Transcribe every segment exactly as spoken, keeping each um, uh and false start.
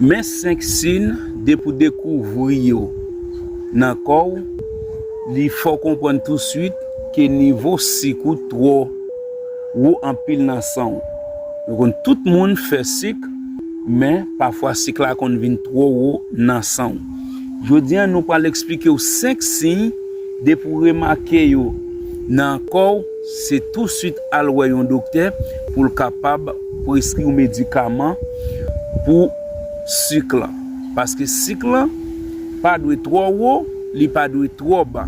Men senk siy depi w dekouvri yo nan kò w, li fè w konprann touswit ke nivo sik ou twò wo anpil nan san w. Nou konn tout moun fè sik, men pafwa sik la konn vin twò wo nan san w. Jodi a, nou pral eksplike w senk siy depi w remake yo nan kò w, se touswit al wè yon doktè pou l kapab preskri w medikaman pou sik lan. Paske sik lan pa dwe twò wo, li pa dwe twò ba.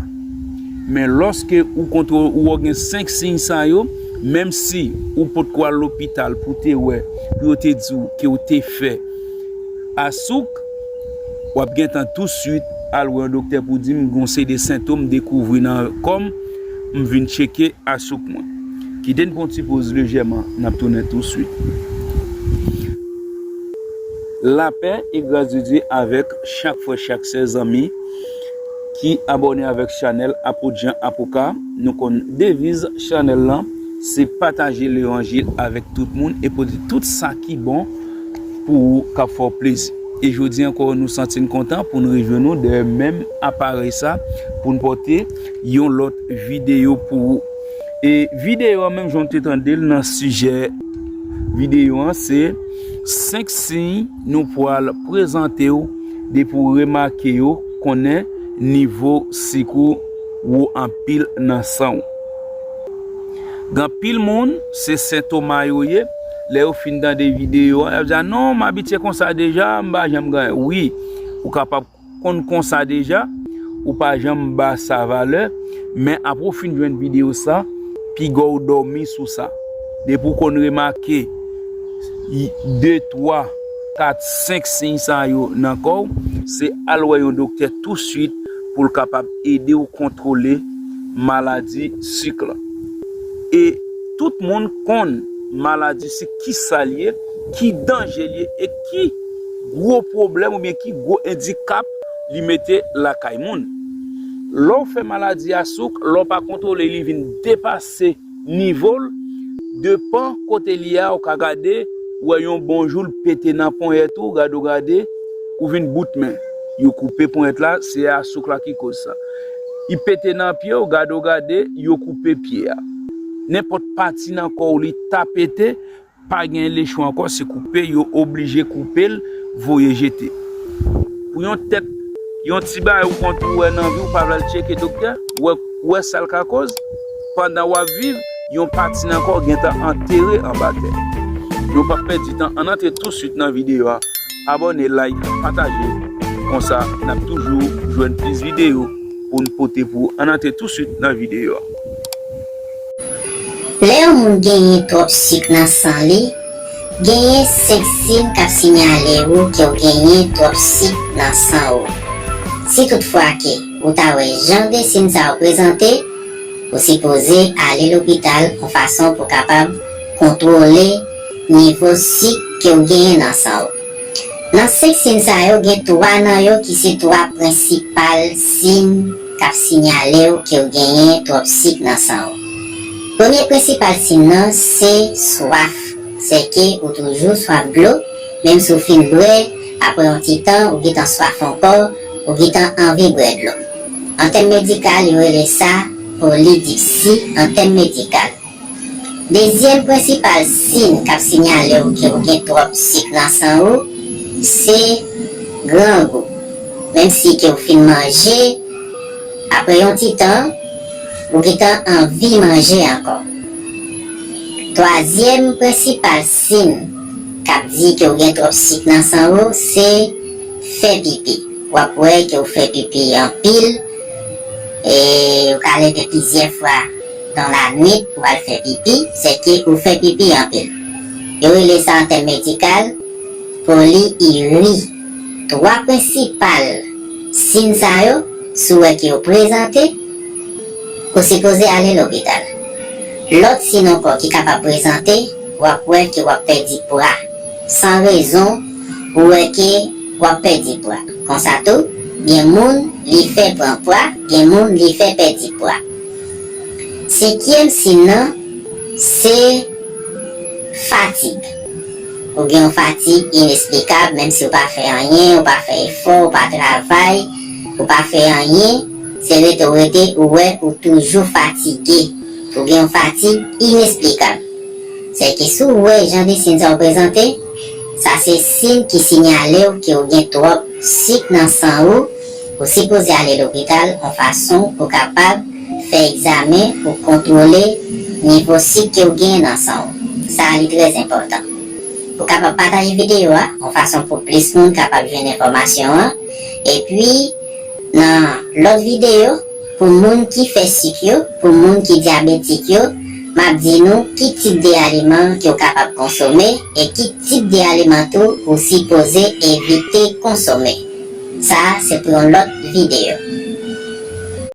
Men lòske ou kontwo-, ou gen senk siy sa yo, menm si ou potko al lopital pou te wè, pou yo te di w ke w te fè asouk, w ap gentan touswit al wè yon doktè pou di m gen yon seri de sentòm m dekouvri nan kò m, m vin tcheke asouk mwen. Kite n pran yon ti poz lejèman, n ap tounen touswit. Lapè e gras de Dye avèk chak frè, chak sè, zanmi ki abòne avèk chanèl Apot Jan Apoka. Nou konn deviz chanèl lan, se pataje levanjil avèk tout moun e pote tout sa ki bon pou ou k ap fè w plezi. E jodi ankò, nou santi n kontan pou n rejwenn nou dèyè menm aparèy sa pou n pote yon lòt videyo pou ou. E videyo a, menm jan w te tande l nan sijè videyo an, se senk siy nou pral prezante w depi w remake yo, konnen nivo sik ou wo anpil nan san w. Gen anpil moun, se sentòm yo ye. Lè yo fin tande videyo a, y ap di, "A non, m abitye konsa deja, m pa janm gen." Wi, ou kapab konn konsa deja, ou pa janm ba sa valè, men apre w fin jwenn videyo sa, piga w dòmi sou sa. Depi w konn remake de, twa, kat, senk siy sa yo nan kò w, se al wè yon doktè touswit pou l kapab ede w kontwole maladi sik lan. E tout moun konn maladi sik, kisa l ye, ki danje l ye e ki gwo pwoblèm oubyen ki gwo andikap li mete lakay moun. Lè w fè maladi a souk, lè w pa kontwole li vin depase nivo l, depan kote l ye a, ou ka gade, ou wè yon bon jou l pete nan ponyèt ou, gade w gade, ou vin bout men. Yo koupe ponyèt la, se a souk la ki koz sa. Li pete nan pye w, gade w gade, yo koupe pye a. Nenpòt pati nan kò w li ta pete, pa gen lechwa ankò, se koupe, yo oblije koupe l, voye jete. Pou yon tèt, yon ti bagay ou kont ou wè nan vi w, pa vle al tcheke doktè, wè, wè sa l ka koz, pandan w ap viv, yon pati nan kò w gentan antere anba tè. Nou p ap pèdi tan, ann antre touswit nan videyo a. Abòne, like, pataje. Konsa, n ap toujou jwenn plis videyo pou n pote pou ou. Ann antre touswit nan videyo a. Lè yon moun genyen twòp sik nan san li, genyen senk siy k ap siyale ou ke w genyen twòp sik nan san ou. Si toutfwa ke ou ta wè jan de siy sa yo prezante, ou sipoze ale lopital yon fason pou w kapab kontwole nivo sik ke w genyen nan san ou. Nan senk siy sa yo, gen twa nan yo ki se twa prensipal siy k ap siyale w ke w genyen twòp sik nan san ou. Premye prensipal siy nan se swaf, sèke ou toujou swaf dlo, menm si w fin bwè, apre yon ti tan, ou gentan swaf ankò, ou gentan anvi bwè dlo. An tèm medikal, yo rele sa polidiksi an tèm medikal. Dezyèm prensipal siy k ap siyale w ke w gen twòp sik nan san ou, se grangou. Menm si ke w fin manje, apre yon ti tan, ou gentan anvi manje ankò. Twazyèm prensipal siy k ap di ke w gen twòp sik nan san ou, se fè pipi. W ap wè ke w fè pipi anpil, e ou ka leve plizyè fwa nan lanwit pou w al fè pipi, sèke ou fè pipi anpil. Yo rele sa an tèm medikal poliiri. Twa prensipal siy sa yo, si w wè ke yo prezante, ou sipoze ale lopital. Lòt siy ankò ki kapab prezante, w ap wè ke w ap pèdi pwa. San rezon, ou wè ke w ap pèdi pwa. Konsa tou, gen moun li fè pran pwa, gen moun li fè pèdi pwa. Senkyèm siy nan, se fatig. Ou gen yon fatig inesplikab, menm si ou pa fè anyen, ou pa fè efò, ou pa travay, ou pa fè anyen, se rete ou rete, ou wè ou toujou fatige. Ou gen yon fatig inesplikab. Sèke si w wè jan de siy sa yo prezante, sa se siy ki sinyale w ke w gen twòp sik nan san ou, ou sipoze ale lopital yon fason pou kapab fè egzamen pou kontwole nivo sik ke w gen nan san w. Sa a li trè enpòtan. Ou kapab pataje videyo a yon fason pou plis moun kapab jwenn enfòmasyon an. Epi, nan lòt videyo, pou moun ki fè sik yo, pou moun ki dyabetik yo, m ap di nou ki tip de aliman ke w kapab konsome e ki tip de aliman tou ou sipoze evite konsome. Sa a se pou yon lòt videyo.